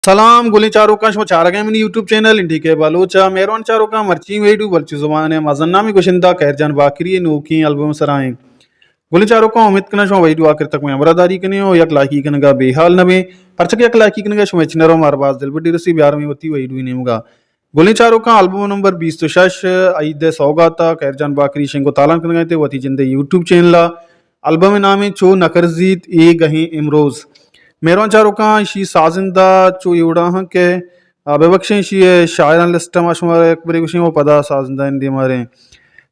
سلام گلیں چاروکاں، شما چارگ ءَ منی یوٹیوب چینل این ڈی کے بلوچ ءَ۔ مہروان چاروکاں، مرچی ویڈیو بلوچی زبان ءِ مزن نامیں گشندہ قہر جان باقری ءِ نوکیں البم ءِ سرا ایں۔ گلیں چاروکاں، امید کناں شما ویڈیو آخر تک مئے ہمراہ داری کنیں ءُ یک لائکی کنگ ءَ بے حال نہ بیں، پرچا کہ یک لائکی کنگ ءَ شمئے چنر ءَ مارا باز دلبڈی رسی۔ بیارمیں وتی ویڈیو ءِ نیمگ ءَ۔ گلیں چاروکاں، البم نمبر بیست ءُ شش، عید ءِ سوگات ءَ قہر جان باقری شنگ ءُ تالان کنگ ءَ اِنت وتی جند ءِ یوٹیوب چینل ءَ۔ البم ءِ نام اِنت چو نکرزیت اے گہیں امروز۔ مہروان چاروکاں، ایشی سازندہ چو اے وڑا ہاں کہ، آ، بہ بخشیں، ایشی ءِ شاعرانی لسٹ ءَ ما شمارا یک برے گوشیں ءُ پدا سازندہانی دیما رئیں۔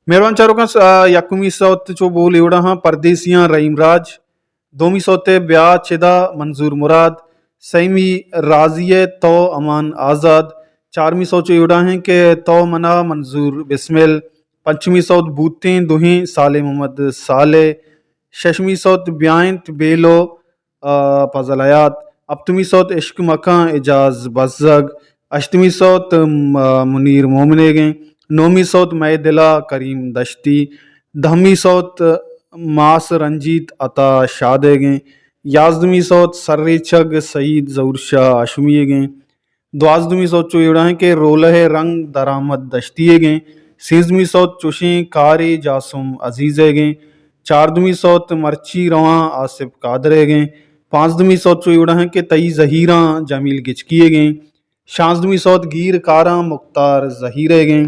مہروان چاروکاں، س-، آ، یکمی سوت چو بول اے وڑا ہاں، پردیسیاں رحیم راج، دومی سوت ءَ بیا چدا منظور مراد، سیمی راضی ءِ تو امان آزاد، چارمی سوت چو اے وڑا ہیں کہ تو منا منظور بسمل، پنچمی سوت بوتیں دوہیں صالح محمد صالح، ششمی سوت بیاینت بیلو، آ، فضل حیات، ہپتمی سوت عشق مکاں اعجاز بزگ، ہشتمی سوت، م-، منیر مومنیگیں، نومی سوت مئے دلا کریم دشتی، دہمی سوت ماس رنجیت عطا شادیگیں، یازدمی سوت سرریچگ سعید ظہور شاہ ہاشمیگیں، دوازدمی سوت چو اے وڑا ہیں کہ رولہ رنگ درآمد دشتیگیں، سیزدمی سوت چوشیں کارے جاسم عزیزیگیں، چاردمی سوت مرچی رواں آصف قادریگیں، پانزدمی سوت چو اے وڑا ہیں کہ تئی زہیراں جمیل گچکیگیں، شانزدمی سوت گیر کاراں مختار زہیریگیں۔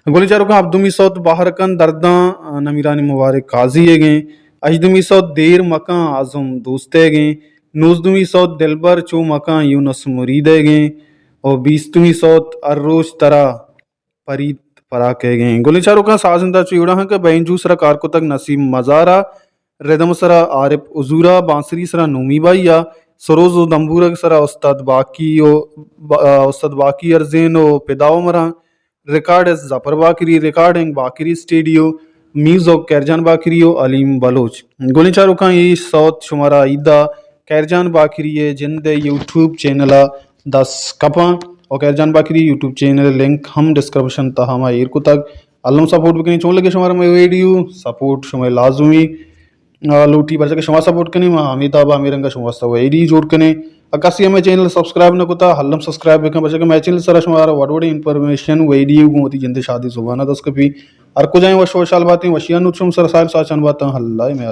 گلیں چاروکاں، ہبدمی سوت بہر کن درداں نمیرانی مبارک قاضی ایگیں، ہژدمی سوت دیر مکاں اعظم دوست ایگیں، نوزدمی سوت دلبر چو مکاں یونس مرید ایگیں، اور بیستمی سوت ہر روچ ترا پریت پراک ایگیں۔ گلیں چاروکاں، سازندہ چو اے وڑا ہاں کہ بینجو سرا کار کتگ نسیم مزارا، ردم سرا عارف حضورا، بانسری سرا نومی بھائیا، سروز و دمبورگ سرا استاد باقی و با-، استاد باقی ارزین و پدا عمران، ریکارڈ از ظفر باقری، ریکارڈنگ باقری اسٹیڈیو، میوزک کرجان باقری و علیم بلوچ۔ گلیں چاروکاں، اے سوت شمارا ایدا کرجان باقری ءِ جند ءِ یوٹیوب چینل ءَ دست کپاں، اور کرجان باقری یوٹیوب چینل ءِ لنک ہم ڈسکرپشن تہا ما ایر کتگ۔ الم سپورٹ بکنیں، چون لگے شمارا مئے ویڈیو؟ سپورٹ شمئے لازمی آ، لوٹی، پرچا کہ شما سپورٹ کنیں، ما ہمے تاب ءَ ہمے رنگ ءَ شما واسطہ ویڈیو جوڑ کنیں۔ اگاں کسی ہمے چینل سبسکرائب نہ کتا، الم سبسکرائب بکن، پرچا کہ مئے چینل سرا شمارا وڑ وڑیں انفارمیشن ویڈیو گوں وتی جند ءِ شادی زبان ءَ دست کپی۔ ہر کجائیں وش وشحال باتیں، وشیانی نوک شما سر صاحب ساچان باتاں، اللہ ءِ میار۔